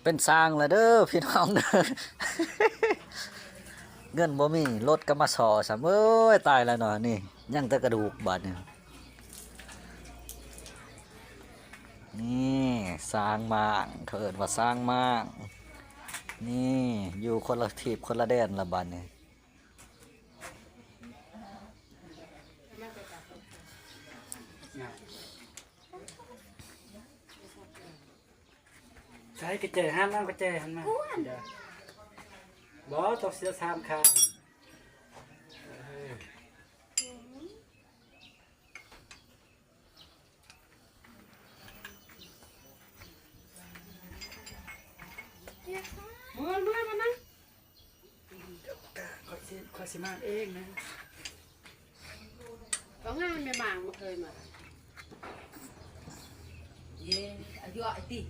ເປັນຊ່າງແລ້ວເດີພີ່ນ້ອງເດີ ເງິນບໍ່ມີ ລົດກໍມາສໍ້ຊ້ຳ. ເອີຍ ຕາຍແລ້ວເນາະ ນີ້ຍັງແຕ່ກະດູກບາດນີ້. ນີ້ຊ່າງມ້າງ ເຂົາເອີ້ນວ່າຊ່າງມ້າງ. ນີ້ຢູ່ຄົນລະທີບຄົນລະແດນລະບາດນີ້. ໃສ່ກະແຈຫັ້ນ ເອົາກະແຈຫັ້ນມາ. ບໍ່ ຕ້ອງເສຍສາມຂ້າງ. ເມືອ ເມືອ ມານັ່ງ. ຂ້ອຍຊິ ຂ້ອຍຊິມາເອງນະ. ກໍງາມແມ່ໝາງບໍ່ເຄີຍມາ. ເຢ້ ອາຍຸໄອ້ຕິ.